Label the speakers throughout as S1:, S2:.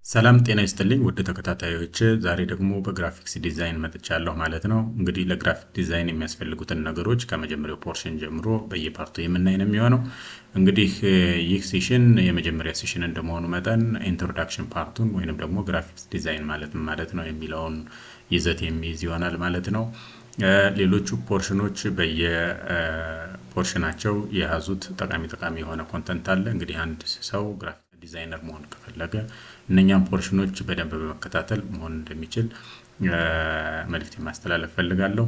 S1: ሰላም ጤና ይስጥልኝ ውድ ተከታታዮች፣ ዛሬ ደግሞ በ graphics design መጥቻለሁ ማለት ነው። እንግዲህ ለ graphic design የሚያስፈልጉትን ነገሮች ከመጀመሪያው portion ጀምሮ በየ part ኡ የምናይ ነው የሚሆነው። እንግዲህ ይህ session የመጀመሪያ session እንደመሆኑ መጠን introduction part ኡን ወይንም ደግሞ graphics design ማለት ምን ማለት ነው የሚለውን ይዘት የሚይዝ ይሆናል ማለት ነው። ሌሎቹ portion ኖች በየ portion ናቸው የያዙት ጠቃሚ ጠቃሚ የሆነ content አለ። እንግዲህ አንድ ሰው graphic designer መሆን ከፈለገ እነኛም portion ኖች በደንብ በመከታተል መሆን እንደሚችል መልእክት ማስተላለፍ ፈልጋለሁ።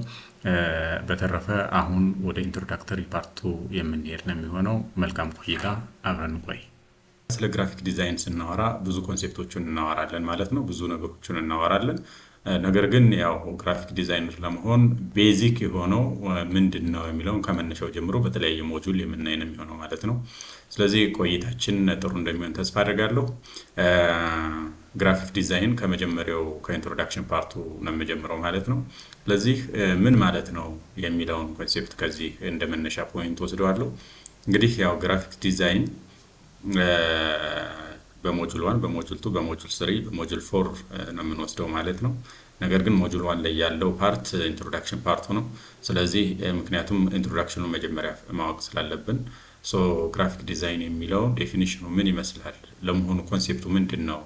S1: በተረፈ አሁን ወደ introductory part ኡ የምንሄድ ነው የሚሆነው። መልካም ቆይታ፣ አብረን እንቆይ። ስለ graphic design ስናወራ ብዙ concept ኦችን እናወራለን ማለት ነው። ብዙ ነገሮችን እናወራለን። ነገር ግን ያው graphic designer ለመሆን basic የሆነው ምንድን ነው የሚለውን ከመነሻው ጀምሮ በተለያየ module የምናይ ነው የሚሆነው ማለት ነው። ስለዚህ ቆይታችን ጥሩ እንደሚሆን ተስፋ አድርጋለሁ። Graphic design ከመጀመሪያው ከ introduction part ኡ ነው የምጀምረው ማለት ነው። ስለዚህ ምን ማለት ነው የሚለውን concept ከዚህ እንደ መነሻ point ወስደዋለሁ። እንግዲህ ያው graphic design በ module 1፣ በ module 2፣ በ module 3፣ በ module 4 ነው የምንወስደው ማለት ነው። ነገር ግን module 1 ላይ ያለው part introduction part ኡ ነው። ስለዚህ ምክንያቱም introduction ኑ መጀመሪያ ማወቅ ስላለብን፣ so graphic design የሚለው definition ኑ ምን ይመስላል? ለመሆኑ concept ኡ ምንድን ነው?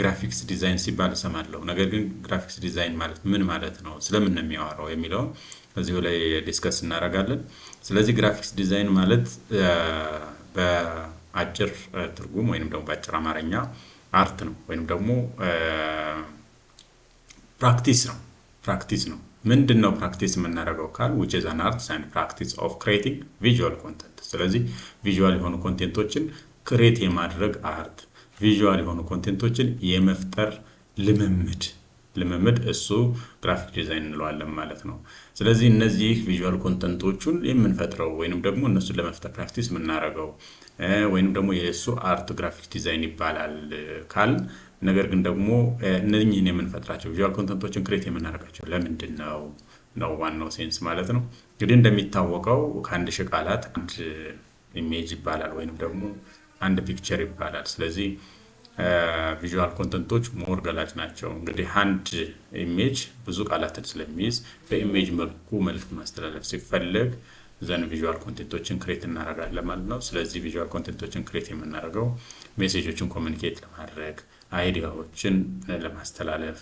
S1: Graphics design ሲባል እሰማለሁ። ነገር ግን graphics design ማለት ምን ማለት ነው? ስለምን ነው የሚያወራው የሚለውን እዚሁ ላይ discuss እናደርጋለን። ስለዚህ graphics design ማለት በአጭር ትርጉም ወይንም ደግሞ በአጭር አማርኛ art ነው ወይንም ደግሞ practice ነው። Practice ነው። ምንድን ነው practice የምናደርገው ካል which is an art and practice of creating visual content። ስለዚህ visual የሆኑ content ኦችን create የማድረግ art፣ visual የሆኑ content ኦችን የመፍጠር ልምምድ እሱ graphic design እንለዋለን ማለት ነው። ስለዚህ እነዚህ visual content ኦቹን የምንፈጥረው ወይንም ደግሞ እነሱን ለመፍጠር practice የምናደርገው ወይንም ደግሞ የእሱ art graphic design ይባላል ካል፣ ነገር ግን ደግሞ እነኚህን የምንፈጥራቸው visual content ኦችን create የምናደርጋቸው ለምንድን ነው ነው ዋናው sense ማለት ነው። እንግዲህ እንደሚታወቀው ከ1000 ቃላት አንድ image ይባላል ወይንም ደግሞ አንድ picture ይባላል። ስለዚህ visual content ኦች more ገላጭ ናቸው። እንግዲህ አንድ image ብዙ ቃላትን ስለሚይዝ በ image መልኩ መልዕክት ማስተላለፍ ሲፈለግ then visual content ኦችን create እናደርጋለን ማለት ነው። ስለዚህ visual content ኦችን create የምናደርገው message ኦችን communicate ለማድረግ፣ idea ዎችን ለማስተላለፍ፣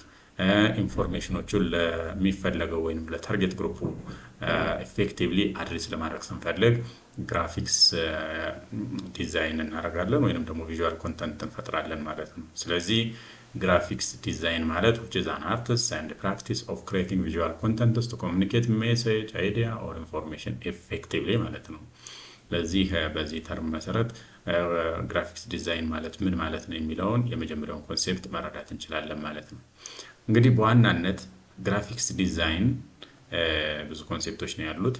S1: information ኖቹን ለሚፈለገው ወይም ለ target group ኡ effectively address ለማድረግ ስንፈልግ graphics design እናደርጋለን ወይንም ደግሞ visual content እንፈጥራለን ማለት ነው። ስለዚህ graphics design ማለት which is an art and practice of creating visual contents to communicate message, idea or information effectively ማለት ነው። ለዚህ በዚህ term መሰረት graphics design ማለት ምን ማለት ነው የሚለውን የመጀመሪያውን concept መረዳት እንችላለን ማለት ነው። እንግዲህ በዋናነት graphics design ብዙ concept ኦች ነው ያሉት።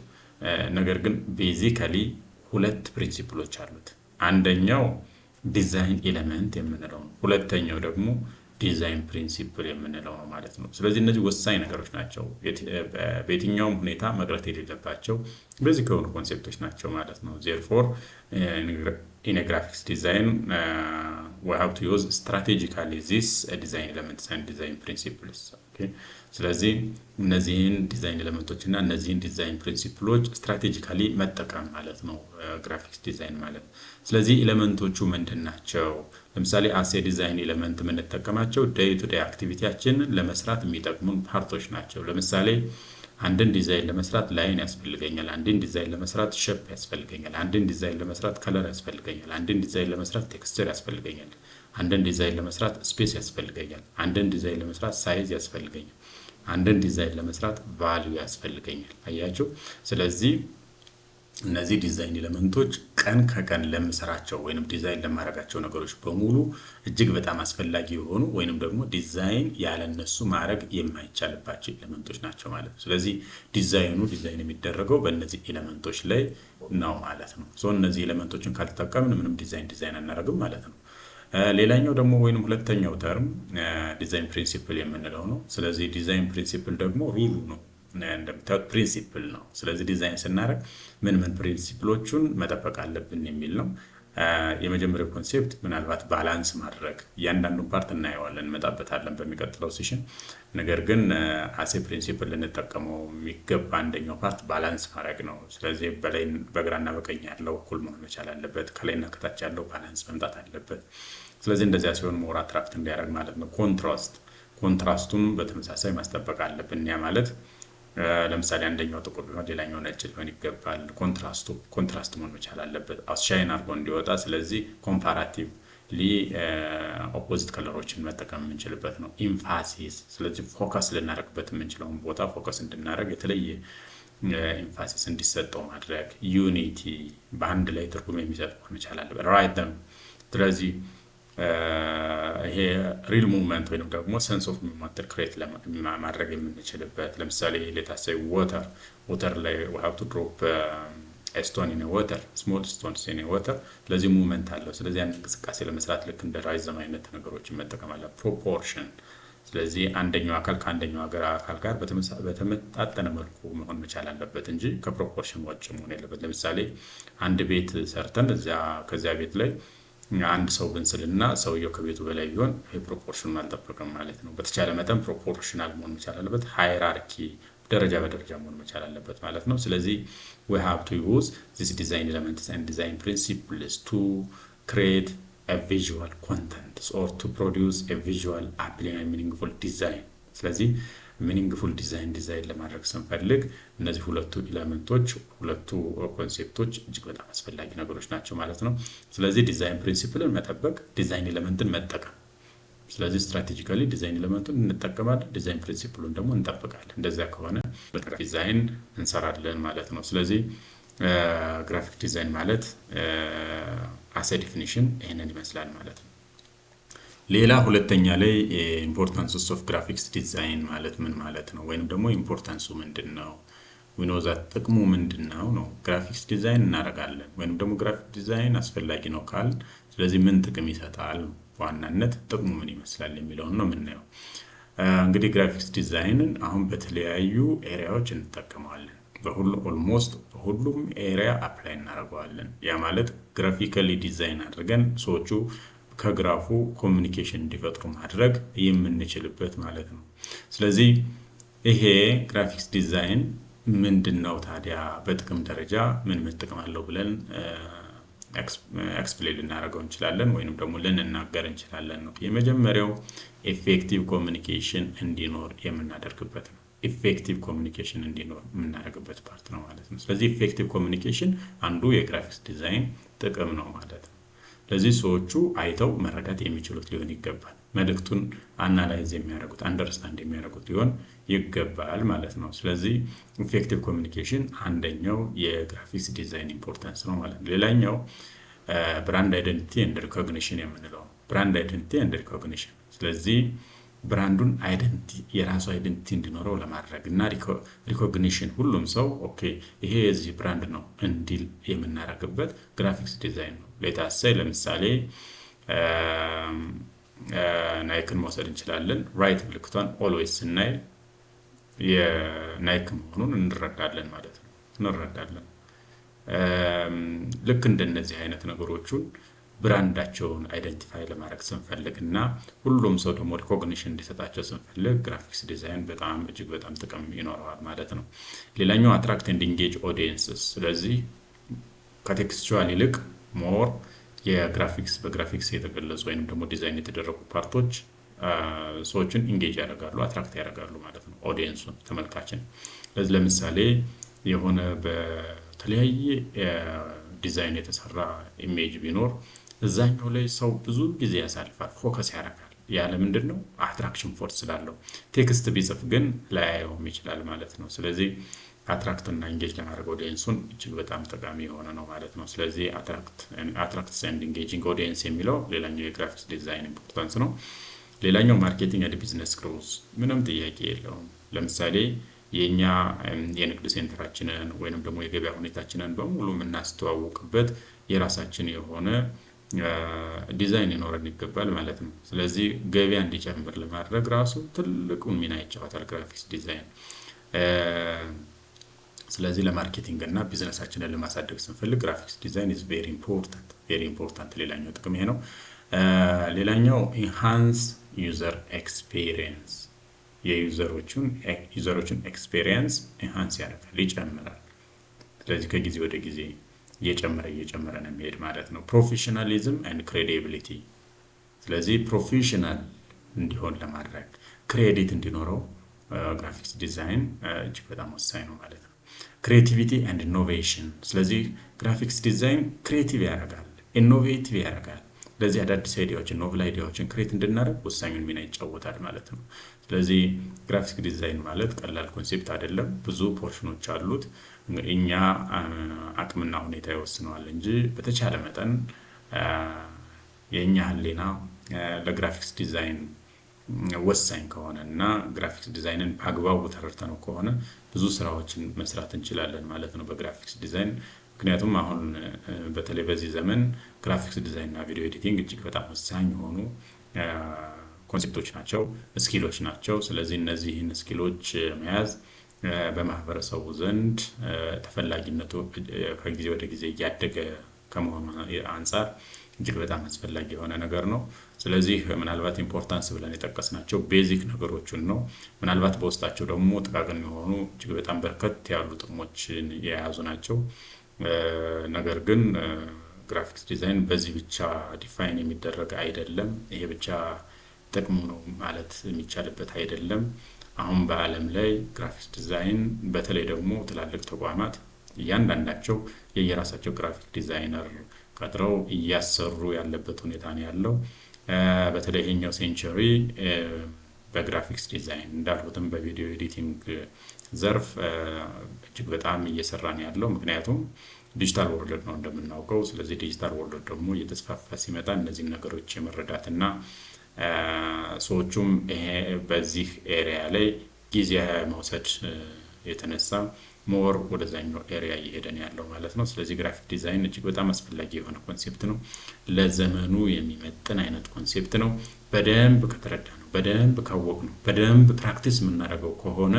S1: ነገር ግን basically ሁለት principle ኦች አሉት። አንደኛው design element የምንለው ነው። ሁለተኛው ደግሞ design principle የምንለው ነው ማለት ነው። ስለዚህ እነዚህ ወሳኝ ነገሮች ናቸው። በየትኛውም ሁኔታ መቅረት የሌለባቸው basic የሆኑ concept ኦች ናቸው ማለት ነው። Therefore, in graphics design we have to use strategically this design elements and design principles። ስለዚህ እነዚህን design element ኦች እና እነዚህን design principle ኦች strategically መጠቀም ማለት ነው graphics design ማለት። ስለዚህ element ኦቹ ምንድን ናቸው? ለምሳሌ as a design element የምንጠቀማቸው day to day activity ያችንን ለመስራት የሚጠቅሙን part ኦች ናቸው። ለምሳሌ አንድን ዲዛይን ለመስራት line ያስፈልገኛል። አንድን ዲዛይን ለመስራት shape ያስፈልገኛል። አንድን ዲዛይን ለመስራት color ያስፈልገኛል። አንድን ዲዛይን ለመስራት texture ያስፈልገኛል። አንድን ዲዛይን ለመስራት space ያስፈልገኛል። አንድን ዲዛይን ለመስራት size ያስፈልገኛል። አንድን ዲዛይን ለመስራት value ያስፈልገኛል። አያችሁ። ስለዚህ እነዚህ design element ኦች ቀን ከቀን ለምሰራቸው ወይንም ዲዛይን ለማድረጋቸው ነገሮች በሙሉ እጅግ በጣም አስፈላጊ የሆኑ ወይንም ደግሞ ዲዛይን ያለነሱ ማድረግ የማይቻልባቸው element ኦች ናቸው ማለት ነው። ስለዚህ design ኑ design የሚደረገው በእነዚህ element ኦች ላይ ነው ማለት ነው። So እነዚህ element ኦችን ካልተጠቀምን ምንም design design አናደርግም ማለት ነው። ሌላኛው ደግሞ ወይንም ሁለተኛው term design principle የምንለው ነው። ስለዚህ design principle ደግሞ rule ኡ ነው፣ እንደምታዩት principle ነው። ስለዚህ ዲዛይን ስናደርግ ምን ምን principle ኦቹን መጠበቅ አለብን የሚል ነው። የመጀመሪያው concept ምናልባት balance ማድረግ፣ እያንዳንዱን part እናየዋለን፣ እንመጣበታለን በሚቀጥለው session። ነገር ግን as a principle ልንጠቀመው የሚገባ አንደኛው part balance ማድረግ ነው። ስለዚህ በላይ በግራና በቀኝ ያለው እኩል መሆን መቻል አለበት። ከላይና ከታች ያለው balance መምጣት አለበት። ስለዚህ እንደዚያ ሲሆን more attract እንዲያደርግ ማለት ነው። Contrast ኡን በተመሳሳይ ማስጠበቅ አለብን። ያ ማለት ለምሳሌ አንደኛው ጥቁር ቢሆን ሌላኛው ነጭ ሊሆን ይገባል። Contrast ኡ contrast መሆን መቻል አለበት shine አድርጎ እንዲወጣ። ስለዚህ comparatively opposite color ኦችን መጠቀም የምንችልበት ነው። Emphasis፣ ስለዚህ focus ልናደርግበት የምንችለውን ቦታ focus እንድናደርግ የተለየ emphasis እንዲሰጠው ማድረግ። Unity፣ በአንድ ላይ ትርጉም የሚሰጥ መሆን መቻል አለበት። Rhythm፣ ስለዚህ ይሄ real movement ወይም ደግሞ sense of movement create ማድረግ የምንችልበት፣ ለምሳሌ let us say water ላይ have to drop stone in water, small stones in water። ስለዚህ movement አለው። ስለዚህ ያን እንቅስቃሴ ለመስራት ልክ እንደ rhythm አይነት ነገሮችን መጠቀም አለ። Proportion፣ ስለዚህ አንደኛው አካል ከአንደኛው ሀገር አካል ጋር በተመጣጠነ መልኩ መሆን መቻል አለበት እንጂ ከ proportion ውጭ መሆን የለበት። ለምሳሌ አንድ ቤት ሰርተን እዚያ ከዚያ ቤት ላይ አንድ ሰው ብንስልና ሰውየው ከቤቱ በላይ ቢሆን ይሄ proportion ኑን አልጠበቅም ማለት ነው። በተቻለ መጠን proportional መሆን መቻል አለበት። Hierarchy ደረጃ በደረጃ መሆን መቻል አለበት ማለት ነው። ስለዚህ we have to use this design elements and design principles to create a visual content or to produce a visual appealing and meaningful design። ስለዚህ meaningful design design ለማድረግ ስንፈልግ እነዚህ ሁለቱ element ኦች፣ ሁለቱ concept ኦች እጅግ በጣም አስፈላጊ ነገሮች ናቸው ማለት ነው። ስለዚህ design principle ን መጠበቅ፣ design element ን መጠቀም። ስለዚህ strategically design element ኡን እንጠቀማለን፣ design principle ኡን ደግሞ እንጠብቃለን። እንደዚያ ከሆነ ዲዛይን እንሰራለን ማለት ነው። ስለዚህ graphic design ማለት as a definition ይህንን ይመስላል ማለት ነው። ሌላ ሁለተኛ ላይ importance of graphics design ማለት ምን ማለት ነው? ወይንም ደግሞ importance ኡ ምንድን ነው? We know that ጥቅሙ ምንድን ነው ነው። Graphics design እናደርጋለን ወይንም ደግሞ graphic design አስፈላጊ ነው ካል፣ ስለዚህ ምን ጥቅም ይሰጣል? በዋናነት ጥቅሙ ምን ይመስላል የሚለውን ነው የምናየው። እንግዲህ graphics design ን አሁን በተለያዩ area ዎች እንጠቀመዋለን። በሁሉ almost በሁሉም area apply እናደርገዋለን። ያ ማለት graphically design አድርገን ሰዎቹ ከ graph ኡ communication እንዲፈጥሩ ማድረግ የምንችልበት ማለት ነው። ስለዚህ ይሄ graphics design ምንድን ነው ታዲያ፣ በጥቅም ደረጃ ምን ምን ጥቅም አለው ብለን explain ልናደርገው እንችላለን ወይንም ደግሞ ልንናገር እንችላለን ነው። የመጀመሪያው effective communication እንዲኖር የምናደርግበት ነው። Effective communication እንዲኖር የምናደርግበት part ነው ማለት ነው። ስለዚህ effective communication አንዱ የ graphics design ጥቅም ነው ማለት ነው። ስለዚህ ሰዎቹ አይተው መረዳት የሚችሉት ሊሆን ይገባል። መልእክቱን analyze የሚያደርጉት፣ understand የሚያደርጉት ሊሆን ይገባል ማለት ነው። ስለዚህ effective communication አንደኛው የ graphics design importance ነው ማለት ነው። ሌላኛው brand identity and recognition የምንለው ነው። Brand identity and recognition። ስለዚህ brand ኡን identity፣ የራሱ identity እንዲኖረው ለማድረግ እና recognition፣ ሁሉም ሰው okay ይሄ የዚህ brand ነው እንዲል የምናደርግበት graphics design ነው። Let us say ለምሳሌ Nike ን መውሰድ እንችላለን። Right ምልክቷን always ስናይ የ Nike መሆኑን እንረዳለን ማለት ነው፣ እንረዳለን። ልክ እንደነዚህ አይነት ነገሮቹን brand ኣቸውን identify ለማድረግ ስንፈልግ እና ሁሉም ሰው ደግሞ recognition እንዲሰጣቸው ስንፈልግ graphics design በጣም እጅግ በጣም ጥቅም ይኖረዋል ማለት ነው። ሌላኛው attract and engage audiences። ስለዚህ ከ textual ይልቅ more የ graphics፣ በ graphics የተገለጹ ወይም ደግሞ ዲዛይን የተደረጉ part ኦች ሰዎችን engage ያደርጋሉ፣ attract ያደርጋሉ ማለት ነው፣ audience ኡን፣ ተመልካችን። ስለዚህ ለምሳሌ የሆነ በተለያየ ዲዛይን የተሰራ image ቢኖር እዛኛው ላይ ሰው ብዙ ጊዜ ያሳልፋል፣ focus ያደርጋል። ያለ ምንድን ነው? Attraction force ስላለው። Text ቢጽፍ ግን ላያየውም ይችላል ማለት ነው። ስለዚህ attract እና engage ለማድረግ audience ኡን እጅግ በጣም ጠቃሚ የሆነ ነው ማለት ነው። ስለዚህ attract and engaging audience የሚለው ሌላኛው የ graphics design importance ነው። ሌላኛው marketing and business growth፣ ምንም ጥያቄ የለውም። ለምሳሌ የእኛ የንግድ center ኣችንን ወይንም ደግሞ የገበያ ሁኔታችንን በሙሉ የምናስተዋውቅበት የራሳችን የሆነ ዲዛይን ሊኖረን ይገባል ማለት ነው። ስለዚህ ገበያ እንዲጨምር ለማድረግ ራሱ ትልቁን ሚና ይጫወታል graphics design። ስለዚህ ለ marketing እና ቢዝነሳችንን ለማሳደግ ስንፈልግ graphics design is very important, very important። ሌላኛው ጥቅም ይሄ ነው። ሌላኛው enhance user experience፣ የ user ኦችን experience enhance ያደርጋል፣ ይጨምራል። ስለዚህ ከጊዜ ወደ ጊዜ እየጨመረ እየጨመረ ነው የሚሄድ ማለት ነው። Professionalism and credibility፣ ስለዚህ professional እንዲሆን ለማድረግ፣ credit እንዲኖረው graphics design እጅግ በጣም ወሳኝ ነው ማለት ነው። Creativity and innovation፣ ስለዚህ graphics design creative ያደርጋል፣ innovative ያደርጋል። ስለዚህ አዳዲስ idea ዎችን፣ novel idea ዎችን create እንድናደርግ ወሳኙን ሚና ይጫወታል ማለት ነው። ስለዚህ graphics design ማለት ቀላል concept አይደለም። ብዙ portion ኖች አሉት። እኛ አቅምና ሁኔታ ይወስነዋል እንጂ በተቻለ መጠን የእኛ ህሊና ለ graphics design ወሳኝ ከሆነ እና graphics design ን በአግባቡ ተረድተነው ከሆነ ብዙ ስራዎችን መስራት እንችላለን ማለት ነው በ graphics design። ምክንያቱም አሁን በተለይ በዚህ ዘመን graphics design እና video editing እጅግ በጣም ወሳኝ የሆኑ concept ኦች ናቸው፣ skill ኦች ናቸው። ስለዚህ እነዚህን skill ኦች መያዝ በማህበረሰቡ ዘንድ ተፈላጊነቱ ከጊዜ ወደ ጊዜ እያደገ ከመሆኑ አንፃር እጅግ በጣም አስፈላጊ የሆነ ነገር ነው። ስለዚህ ምናልባት importance ብለን የጠቀስናቸው basic ነገሮችን ነው። ምናልባት በውስጣቸው ደግሞ ጥቃቅን የሆኑ እጅግ በጣም በርከት ያሉ ጥቅሞችን የያዙ ናቸው። ነገር ግን graphics design በዚህ ብቻ define የሚደረግ አይደለም። ይሄ ብቻ ጥቅሙ ነው ማለት የሚቻልበት አይደለም። አሁን በዓለም ላይ graphics design በተለይ ደግሞ ትላልቅ ተቋማት እያንዳንዳቸው የየራሳቸው graphic designer ቀጥረው እያሰሩ ያለበት ሁኔታ ነው ያለው። በተለይ ይሄኛው century በ graphics design እንዳልኩትም በ video editing ዘርፍ እጅግ በጣም እየሰራ ነው ያለው። ምክንያቱም digital world ነው እንደምናውቀው። ስለዚህ digital world ደግሞ እየተስፋፋ ሲመጣ እነዚህን ነገሮች የመረዳት እና ሰዎቹም ይሄ በዚህ area ላይ ጊዜ መውሰድ የተነሳ more ወደዛኛው area እየሄደ ነው ያለው ማለት ነው። ስለዚህ graphic design እጅግ በጣም አስፈላጊ የሆነ concept ነው። ለዘመኑ የሚመጥን አይነት concept ነው። በደንብ ከተረዳነው፣ በደንብ ካወቅነው፣ በደንብ practice የምናደርገው ከሆነ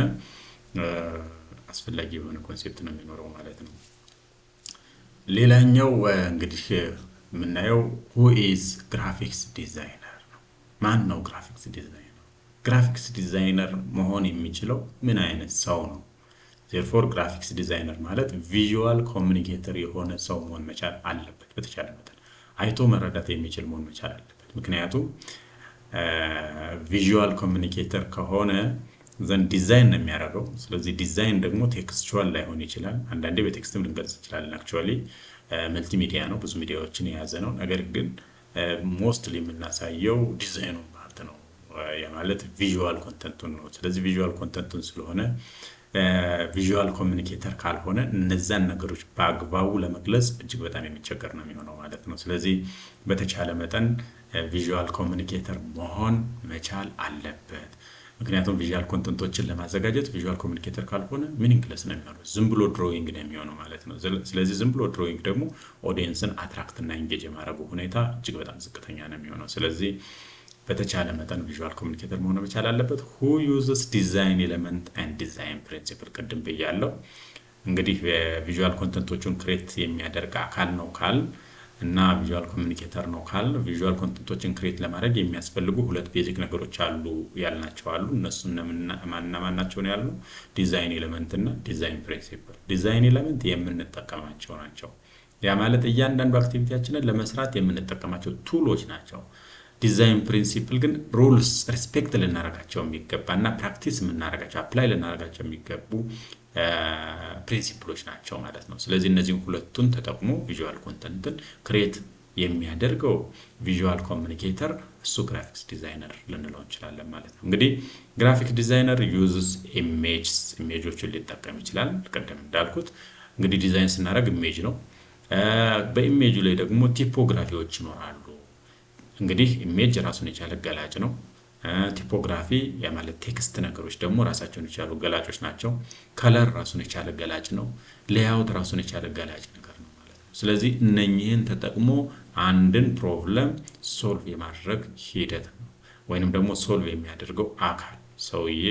S1: አስፈላጊ የሆነ concept ነው የሚኖረው ማለት ነው። ሌላኛው እንግዲህ የምናየው who is graphics designer ነው። ማን ነው graphics designer? Graphics designer መሆን የሚችለው ምን አይነት ሰው ነው? Therefore graphics designer ማለት visual communicator የሆነ ሰው መሆን መቻል አለበት። በተቻለ መጠን አይቶ መረዳት የሚችል መሆን መቻል አለበት። ምክንያቱም visual communicator ከሆነ then design ነው የሚያደርገው። ስለዚህ ዲዛይን ደግሞ textual ላይሆን ይችላል። አንዳንዴ በ text ም ልንገልጽ እንችላለን። Actually multimedia ነው፣ ብዙ ሚዲያዎችን የያዘ ነው። ነገር ግን mostly የምናሳየው design ኑን part ነው። ያ ማለት visual content ኡን ነው። ስለዚህ visual content ኡን ስለሆነ visual communicator ካልሆነ እነዛን ነገሮች በአግባቡ ለመግለጽ እጅግ በጣም የሚቸገር ነው የሚሆነው ማለት ነው። ስለዚህ በተቻለ መጠን visual communicator መሆን መቻል አለበት። ምክንያቱም visual content ኦችን ለማዘጋጀት visual communicator ካልሆነ meaningless ነው የሚሆነው። ዝም ብሎ drawing ነው የሚሆነው ማለት ነው። ስለዚህ ዝም ብሎ drawing ደግሞ audience ን attract እና engage የማድረጉ ሁኔታ እጅግ በጣም ዝቅተኛ ነው የሚሆነው። ስለዚህ በተቻለ መጠን visual communicator መሆን መቻል አለበት። Who uses design element and design principle፣ ቅድም ብያለሁ። እንግዲህ visual content ኦቹን create የሚያደርግ አካል ነው ካል እና visual communicator ነው ካል visual content ኦችን create ለማድረግ የሚያስፈልጉ ሁለት basic ነገሮች አሉ ያልናቸው አሉ። እነሱ ማንና ማን ናቸው ነው ያልነው? Design element እና design principle። Design element የምንጠቀማቸው ናቸው። ያ ማለት እያንዳንዱ activity ያችንን ለመስራት የምንጠቀማቸው tool ኦች ናቸው። Design principle ግን rules፣ respect ልናደርጋቸው የሚገባ እና practice የምናደርጋቸው፣ apply ልናደርጋቸው የሚገቡ principle ኦች ናቸው ማለት ነው። ስለዚህ እነዚህን ሁለቱን ተጠቅሞ visual content ን create የሚያደርገው visual communicator እሱ graphics designer ልንለው እንችላለን ማለት ነው። እንግዲህ graphic designer uses images፣ image ኦችን ሊጠቀም ይችላል። ቅድም እንዳልኩት እንግዲህ ዲዛይን ስናደርግ image ነው። በ image ኡ ላይ ደግሞ typography ዎች ይኖራሉ። እንግዲህ image ራሱን የቻለ ገላጭ ነው። Typography ያ ማለት text ነገሮች ደግሞ ራሳቸውን የቻሉ ገላጮች ናቸው። Color ራሱን የቻለ ገላጭ ነው። Layout ራሱን የቻለ ገላጭ ነገር ነው ማለት ነው። ስለዚህ እነኚህን ተጠቅሞ አንድን problem solve የማድረግ ሂደት ነው። ወይንም ደግሞ solve የሚያደርገው አካል ሰውዬ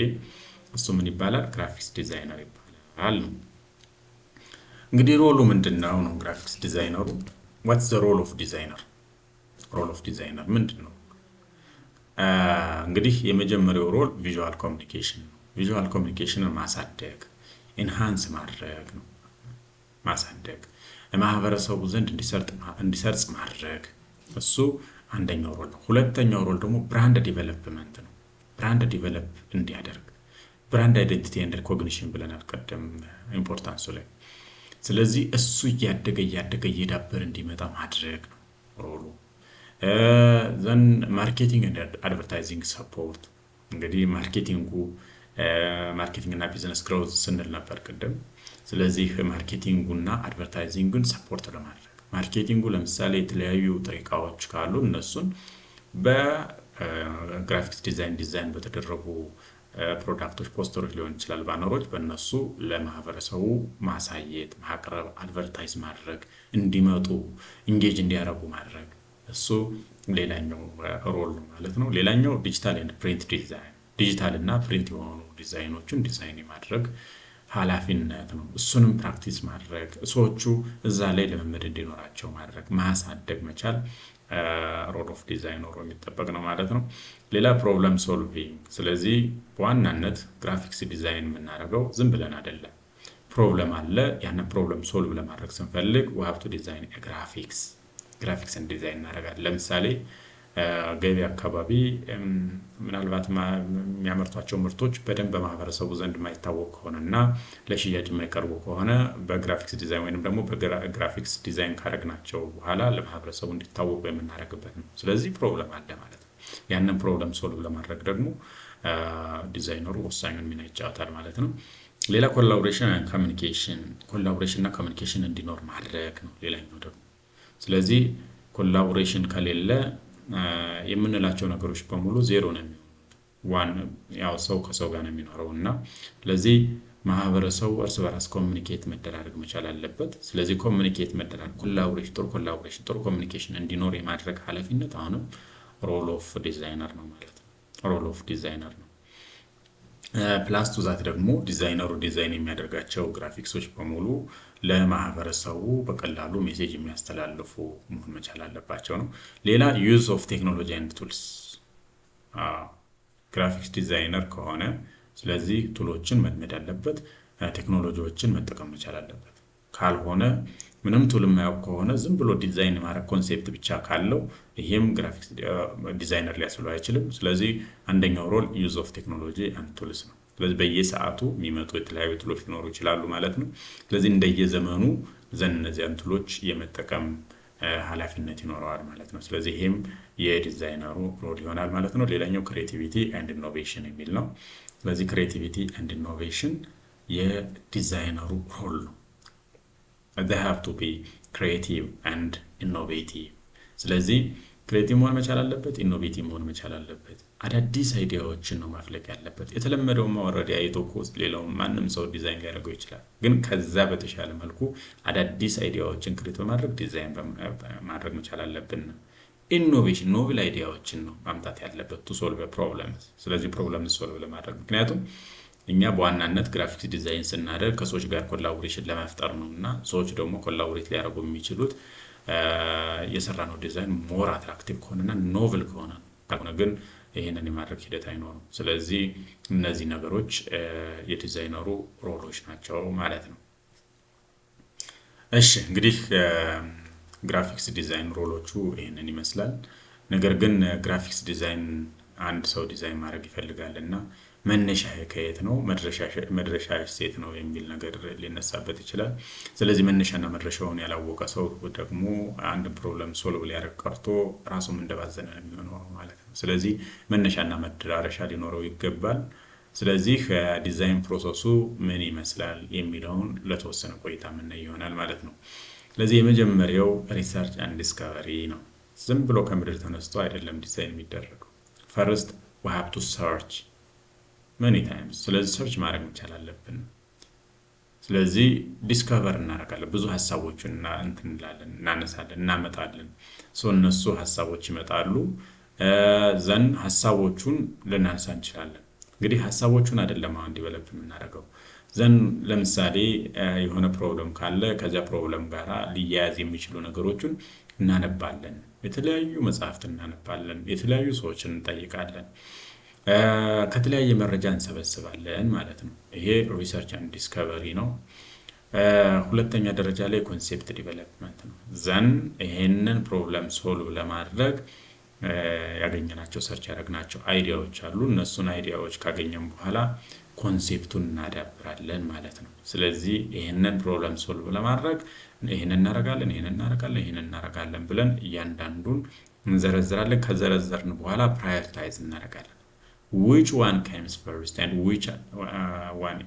S1: እሱ ምን ይባላል? Graphics designer ይባላል ነው። እንግዲህ role ኡ ምንድን ነው ነው graphics designer ኡ? What's the role of designer? Role of designer ምንድን ነው? እንግዲህ የመጀመሪያው role visual communication ነው። Visual communication ን ማሳደግ፣ enhance ማድረግ ነው። ማሳደግ፣ ማህበረሰቡ ዘንድ እንዲሰርጽ ማድረግ፣ እሱ አንደኛው role ነው። ሁለተኛው role ደግሞ brand development ነው። Brand develop እንዲያደርግ፣ brand identity and recognition ብለናል ቀደም importance ኡ ላይ። ስለዚህ እሱ እያደገ እያደገ እየዳበረ እንዲመጣ ማድረግ ነው role ኡ። Then marketing and advertising support። እንግዲህ marketing እና business growth ስንል ነበር ቅድም። ስለዚህ marketing ኡና advertising ኡን support ለማድረግ፣ marketing ኡ ለምሳሌ የተለያዩ ጥሬ እቃዎች ካሉ እነሱን በ graphics design design በተደረጉ product ኦች፣ ፖስተሮች ሊሆን ይችላል፣ banner ኦች፣ በእነሱ ለማህበረሰቡ ማሳየት፣ ማቅረብ፣ advertise ማድረግ፣ እንዲመጡ engage እንዲያደርጉ ማድረግ፣ እሱ ሌላኛው role ነው ማለት ነው። ሌላኛው digital and print design፣ digital እና print የሆኑ design ኦችን design የማድረግ ኃላፊነት ነው። እሱንም practice ማድረግ፣ ሰዎቹ እዛ ላይ ልምምድ እንዲኖራቸው ማድረግ፣ ማሳደግ መቻል role of designer ኡ የሚጠበቅ ነው ማለት ነው። ሌላ problem solving። ስለዚህ በዋናነት graphics design የምናደርገው ዝም ብለን አይደለም። Problem አለ። ያንን problem solve ለማድረግ ስንፈልግ we have to design graphics ን design እናደርጋለን። ለምሳሌ ገበያ አካባቢ ምናልባት የሚያመርቷቸው ምርቶች በደንብ በማህበረሰቡ ዘንድ የማይታወቅ ከሆነ እና ለሽያጭ የማይቀርቡ ከሆነ በ graphics design ወይንም ደግሞ በ graphics design ካደረግናቸው በኋላ ለማህበረሰቡ እንዲታወቁ የምናደርግበት ነው። ስለዚህ problem አለ ማለት ነው። ያንን problem solve ለማድረግ ደግሞ ዲዛይነሩ ወሳኙን ሚና ይጫወታል ማለት ነው። ሌላ collaboration፣ communication፣ collaboration እና communication እንዲኖር ማድረግ ነው ሌላኛው ደግሞ። ስለዚህ collaboration ከሌለ የምንላቸው ነገሮች በሙሉ ዜሮ ነው የሚሆኑት። One ያው ሰው ከሰው ጋር ነው የሚኖረው እና ስለዚህ ማህበረሰቡ እርስ በራስ communicate መደራረግ መቻል አለበት። ስለዚህ communicate መደራረግ፣ collaboration፣ ጥሩ collaboration፣ ጥሩ communication እንዲኖር የማድረግ ኃላፊነት አሁንም role of designer ነው ማለት ነው። Role of designer ነው። Plus to that ደግሞ designer ኡ design የሚያደርጋቸው ግራፊክሶች በሙሉ ለማህበረሰቡ በቀላሉ message የሚያስተላልፉ መሆን መቻል አለባቸው ነው። ሌላ use of technology and tools። Graphics designer ከሆነ ስለዚህ tool ኦችን መልመድ አለበት፣ ቴክኖሎጂዎችን መጠቀም መቻል አለበት። ካልሆነ፣ ምንም tool የማያውቅ ከሆነ፣ ዝም ብሎ ዲዛይን ማድረግ concept ብቻ ካለው ይሄም graphics designer ሊያስብለው አይችልም። ስለዚህ አንደኛው role use of technology and tools ነው። ስለዚህ በየሰዓቱ የሚመጡ የተለያዩ tool ኦች ሊኖሩ ይችላሉ ማለት ነው። ስለዚህ እንደየዘመኑ ዘንድ እነዚያን tool ኦች የመጠቀም ኃላፊነት ይኖረዋል ማለት ነው። ስለዚህ ይሄም የ designer ኡ role ይሆናል ማለት ነው። ሌላኛው creativity and innovation የሚል ነው። ስለዚህ creativity and innovation የ designer ኡ role ነው። They have to be creative and innovative። ስለዚህ creative መሆን መቻል አለበት፣ innovative መሆን መቻል አለበት። አዳዲስ idea ዎችን ነው ማፍለቅ ያለበት። የተለመደውን already አይቶ እኮ ሌላው ማንም ሰው ዲዛይን ሊያደርገው ይችላል። ግን ከዛ በተሻለ መልኩ አዳዲስ idea ዎችን create በማድረግ ዲዛይን ማድረግ መቻል አለብን። Innovation፣ novel idea ዎችን ነው ማምጣት ያለበት to solve problems። ስለዚህ problem solve ለማድረግ፣ ምክንያቱም እኛ በዋናነት graphics design ስናደርግ ከሰዎች ጋር collaboration ለመፍጠር ነው እና ሰዎች ደግሞ collaborate ሊያደርጉ የሚችሉት የሰራነው design more attractive ከሆነና novel ከሆነ ነው። ካልሆነ ግን ይህንን የማድረግ ሂደት አይኖርም። ስለዚህ እነዚህ ነገሮች የ designer ኡ role ኦች ናቸው ማለት ነው። እሺ፣ እንግዲህ graphics design role ኦቹ ይህንን ይመስላል። ነገር ግን graphics design አንድ ሰው ዲዛይን ማድረግ ይፈልጋል እና መነሻ ከየት ነው፣ መድረሻ የት ነው የሚል ነገር ሊነሳበት ይችላል። ስለዚህ መነሻና መድረሻውን ያላወቀ ሰው ደግሞ አንድ problem solve ሊያደርግ ቀርቶ ራሱም እንደባዘነ ነው የሚሆነው ማለት ነው። ስለዚህ መነሻና መዳረሻ ሊኖረው ይገባል። ስለዚህ design process ኡ ምን ይመስላል የሚለውን ለተወሰነ ቆይታ የምናይ ይሆናል ማለት ነው። ስለዚህ የመጀመሪያው research and discovery ነው። ዝም ብሎ ከምድር ተነስቶ አይደለም ዲዛይን የሚደረገው። First we have to search many times። ስለዚህ search ማድረግ መቻል አለብን። ስለዚህ discover እናደርጋለን። ብዙ ሀሳቦችን እንትን እንላለን፣ እናነሳለን፣ እናመጣለን። So እነሱ ሀሳቦች ይመጣሉ። Then ሀሳቦቹን ልናነሳ እንችላለን። እንግዲህ ሀሳቦቹን አይደለም አሁን develop የምናደርገው። Then ለምሳሌ የሆነ problem ካለ ከዚያ problem ጋር ሊያያዝ የሚችሉ ነገሮችን እናነባለን። የተለያዩ መጽሐፍት እናነባለን፣ የተለያዩ ሰዎችን እንጠይቃለን፣ ከተለያየ መረጃ እንሰበስባለን ማለት ነው። ይሄ research and discovery ነው። ሁለተኛ ደረጃ ላይ concept development ነው። Then ይሄንን problem solve ለማድረግ ያገኘናቸው፣ search ያደረግናቸው idea ዎች አሉ። እነሱን idea ዎች ካገኘን በኋላ concept ኡን እናዳብራለን ማለት ነው። ስለዚህ ይህንን problem solve ለማድረግ ይህንን እናደርጋለን፣ ይህንን እናደርጋለን፣ ይህንን እናደርጋለን ብለን እያንዳንዱን እንዘረዝራለን። ከዘረዘርን በኋላ prioritize እናደርጋለን። Which one comes first and which one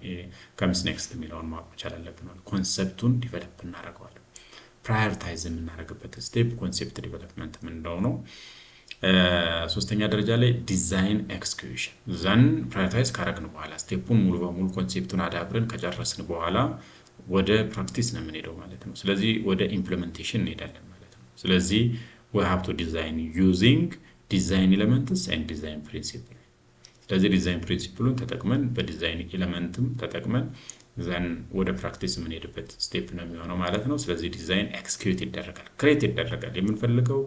S1: comes next የሚለውን ማወቅ መቻል አለብን። Concept ኡን develop እናደርገዋለን። Prioritize የምናደርግበት step concept development የምንለው ነው። ሶስተኛ ደረጃ ላይ design execution። Then prioritize ካረግን በኋላ፣ step ኡን ሙሉ በሙሉ concept ኡን አዳብረን ከጨረስን በኋላ ወደ practice ነው የምንሄደው ማለት ነው። ስለዚህ ወደ implementation እንሄዳለን ማለት ነው። ስለዚህ we have to design using design elements and design principle። ስለዚህ design principle ኡን ተጠቅመን፣ በ design element ም ተጠቅመን then ወደ practice የምንሄድበት step ነው የሚሆነው ማለት ነው። ስለዚህ design execute ይደረጋል፣ create ይደረጋል። የምንፈልገው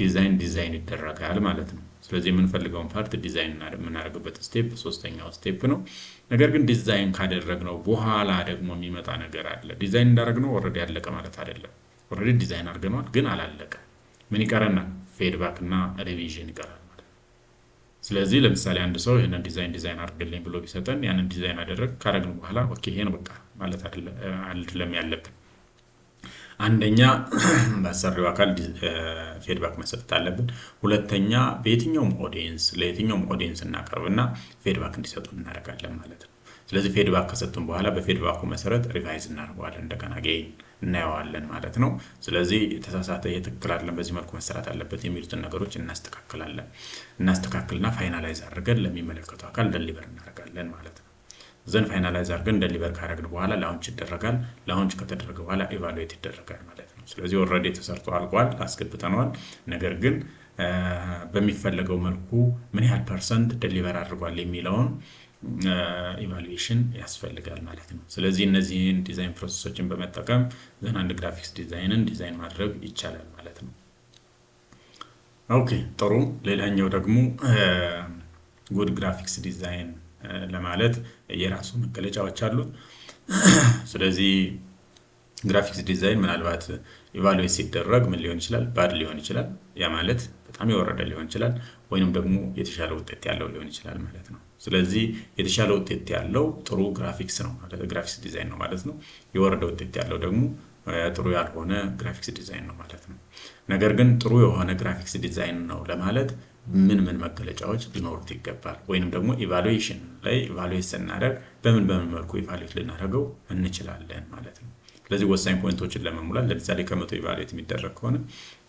S1: design design ይደረጋል ማለት ነው። ስለዚህ የምንፈልገውን part design የምናደርግበት step ሶስተኛው step ነው። ነገር ግን ዲዛይን ካደረግነው በኋላ ደግሞ የሚመጣ ነገር አለ። ዲዛይን እንዳደረግነው already ያለቀ ማለት አይደለም። Already design አድርገነዋል፣ ግን አላለቀ። ምን ይቀረናል? Feedback እና revision ይቀራል ማለት ነው። ስለዚህ ለምሳሌ አንድ ሰው ይህንን design design አድርግልኝ ብሎ ቢሰጠን፣ ያንን ዲዛይን አደረግ ካደረግን በኋላ okay ይሄ ነው በቃ ማለት አይደለም ያለብን። አንደኛ በአሰሪው አካል feedback መሰጠት አለብን። ሁለተኛ በየትኛውም audience ለየትኛውም audience እናቀርብና feedback እንዲሰጡ እናደርጋለን ማለት ነው። ስለዚህ feedback ከሰጡን በኋላ በ feedback ኡ መሰረት revise እናደርገዋለን፣ እንደገና again እናየዋለን ማለት ነው። ስለዚህ የተሳሳተ፣ ይሄ ትክክል አይደለም፣ በዚህ መልኩ መሰራት አለበት የሚሉትን ነገሮች እናስተካክላለን። እናስተካክልና finalize አድርገን ለሚመለከተው አካል deliver እናደርጋለን ማለት ነው። Then finalize አድርገን deliver ካደረግን በኋላ launch ይደረጋል። Launch ከተደረገ በኋላ evaluate ይደረጋል ማለት ነው። ስለዚህ already ተሰርቶ አልቋል፣ አስገብተነዋል። ነገር ግን በሚፈለገው መልኩ ምን ያህል percent deliver አድርጓል የሚለውን evaluation ያስፈልጋል ማለት ነው። ስለዚህ እነዚህን design process ኦችን በመጠቀም then አንድ graphics design ን design ማድረግ ይቻላል ማለት ነው። Okay፣ ጥሩ። ሌላኛው ደግሞ good graphics design ለማለት የራሱ መገለጫዎች አሉት። ስለዚህ graphics design ምናልባት evaluate ሲደረግ ምን ሊሆን ይችላል? Bad ሊሆን ይችላል። ያ ማለት በጣም የወረደ ሊሆን ይችላል፣ ወይንም ደግሞ የተሻለ ውጤት ያለው ሊሆን ይችላል ማለት ነው። ስለዚህ የተሻለ ውጤት ያለው ጥሩ ግራፊክስ ነው ማለት graphics design ነው ማለት ነው። የወረደ ውጤት ያለው ደግሞ ጥሩ ያልሆነ graphics design ነው ማለት ነው። ነገር ግን ጥሩ የሆነ graphics design ነው ለማለት ምን ምን መገለጫዎች ሊኖሩት ይገባል? ወይንም ደግሞ evaluation ላይ evaluate ስናደርግ በምን በምን መልኩ evaluate ልናደርገው እንችላለን ማለት ነው። ስለዚህ ወሳኝ point ኦችን ለመሙላት፣ ለምሳሌ 100 evaluate የሚደረግ ከሆነ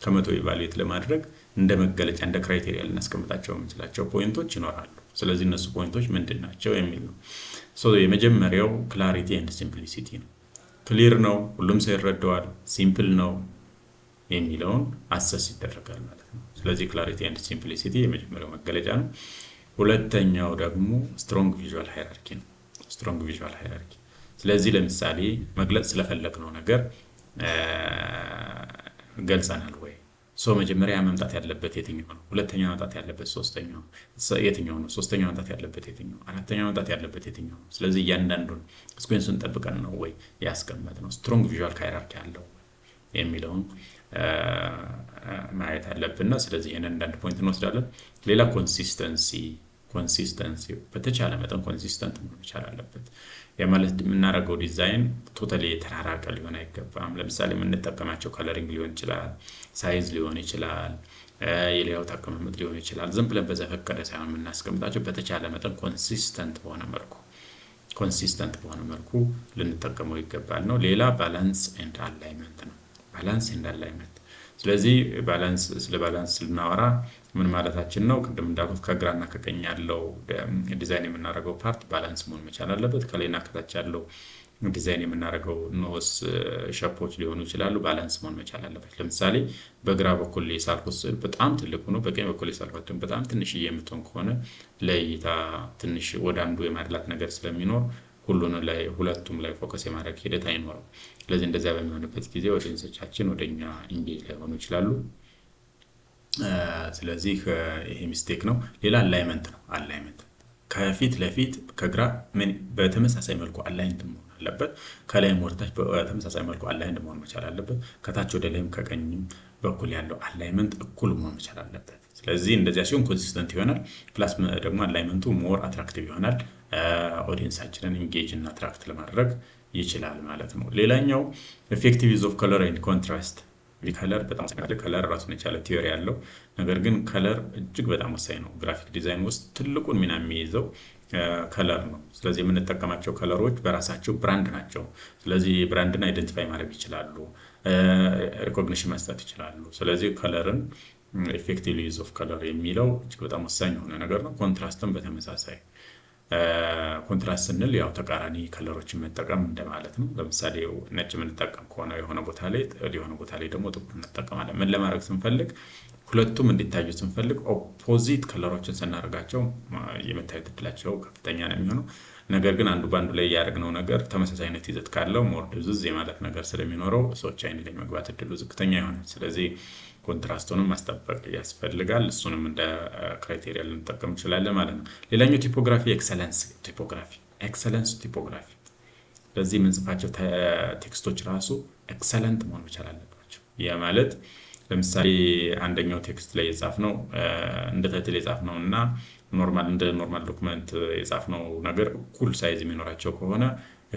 S1: 100 evaluate ለማድረግ እንደ መገለጫ፣ እንደ criteria ልናስቀምጣቸው የምንችላቸው point ኦች ይኖራሉ። ስለዚህ እነሱ point ኦች ምንድን ናቸው የሚል ነው። የመጀመሪያው clarity and simplicity ነው። Clear ነው፣ ሁሉም ሰው ይረዳዋል፣ simple ነው የሚለውን assess ይደረጋል ማለት ነው። ስለዚህ clarity and simplicity የመጀመሪያው መገለጫ ነው። ሁለተኛው ደግሞ strong visual hierarchy ነው። Strong visual hierarchy። ስለዚህ ለምሳሌ መግለጽ ስለፈለግነው ነገር ገልጸናል ወይ? So መጀመሪያ መምጣት ያለበት የትኛው ነው? ሁለተኛ መምጣት ያለበት ሶስተኛው የትኛው ነው? ሶስተኛ መምጣት ያለበት የትኛው? አራተኛ መምጣት ያለበት የትኛው ነው? ስለዚህ እያንዳንዱን sequence ኡን ጠብቀን ነው ወይ ያስቀመጥነው? Strong visual hierarchy አለው የሚለውን ማየት አለብን። ስለዚህ ይህንን እንደ አንድ point እንወስዳለን። ሌላ consistency። Consistency በተቻለ መጠን consistent መሆን መቻል አለበት። ያ ማለት የምናደርገው design totally የተራራቀ ሊሆን አይገባም። ለምሳሌ የምንጠቀማቸው coloring ሊሆን ይችላል፣ size ሊሆን ይችላል፣ የ layout አቀማመጥ ሊሆን ይችላል። ዝም ብለን በዘፈቀደ ሳይሆን የምናስቀምጣቸው በተቻለ መጠን consistent በሆነ መልኩ ልንጠቀመው ይገባል ነው። ሌላ balance and alignment ነው። Balance and alignment። ስለዚህ balance፣ ስለ balance ስናወራ ምን ማለታችን ነው? ቅድም እንዳልኩት ከግራና ከቀኝ ያለው ዲዛይን የምናደርገው part balance መሆን መቻል አለበት። ከላይና ከታች ያለው ዲዛይን የምናደርገው ንዑስ shape ኦች ሊሆኑ ይችላሉ፣ balance መሆን መቻል አለበት። ለምሳሌ በግራ በኩል የሳልኩት ስዕል በጣም ትልቅ ሆኖ በቀኝ በኩል የሳልኳት በጣም ትንሽዬ የምትሆን ከሆነ ለእይታ ትንሽ ወደ አንዱ የማድላት ነገር ስለሚኖር ሁሉን ላይ ሁለቱም ላይ focus የማድረግ ሂደት አይኖርም። ስለዚህ እንደዚያ በሚሆንበት ጊዜ audience ኦቻችን ወደኛ engage ላይሆኑ ይችላሉ። ስለዚህ ይሄ mistake ነው። ሌላ alignment ነው። Alignment ከፊት ለፊት ከግራ ምን በተመሳሳይ መልኩ aligned መሆን አለበት። ከላይም ወደታች በተመሳሳይ መልኩ aligned መሆን መቻል አለበት። ከታች ወደ ላይም ከቀኝም በኩል ያለው alignment እኩል መሆን መቻል አለበት። ስለዚህ እንደዚያ ሲሆን consistent ይሆናል። Plus ደግሞ alignment ኡ more attractive ይሆናል። Audience ኣችንን engage እና attract ለማድረግ ይችላል ማለት ነው። ሌላኛው effective use of color and contrast። Color በጣም color ራሱን የቻለ theory ያለው፣ ነገር ግን color እጅግ በጣም ወሳኝ ነው። Graphic design ውስጥ ትልቁን ሚና የሚይዘው color ነው። ስለዚህ የምንጠቀማቸው color ኦች በራሳቸው brand ናቸው። ስለዚህ brand ን identify ማድረግ ይችላሉ፣ recognition መስጠት ይችላሉ። ስለዚህ color ን effective use of color የሚለው እጅግ በጣም ወሳኝ የሆነ ነገር ነው። Contrast ም በተመሳሳይ፣ contrast ስንል ያው ተቃራኒ color ኦችን መጠቀም እንደማለት ነው። ለምሳሌ ነጭ የምንጠቀም ከሆነ የሆነ ቦታ ላይ ደግሞ ጥቁር እንጠቀማለን። ምን ለማድረግ ስንፈልግ? ሁለቱም እንዲታዩ ስንፈልግ opposite color ኦችን ስናደርጋቸው የመታየት እድላቸው ከፍተኛ ነው የሚሆነው። ነገር ግን አንዱ በአንዱ ላይ ያደረግነው ነገር ተመሳሳይነት ይዘት ካለው more ድብዝዝ የማለት ነገር ስለሚኖረው ሰዎች አይን ላይ መግባት እድሉ ዝቅተኛ ይሆናል። ስለዚህ contrast ኡንም ማስጠበቅ ያስፈልጋል። እሱንም እንደ criteria ልንጠቀም እንችላለን ማለት ነው። ሌላኛው typography excellence፣ typography excellence፣ typography ለዚህ የምንጽፋቸው text ኦች ራሱ excellent መሆን መቻል አለባቸው። ያ ማለት ለምሳሌ አንደኛው text ላይ የጻፍነው እንደ title የጻፍነው እና normal እንደ normal document የጻፍነው ነገር እኩል size የሚኖራቸው ከሆነ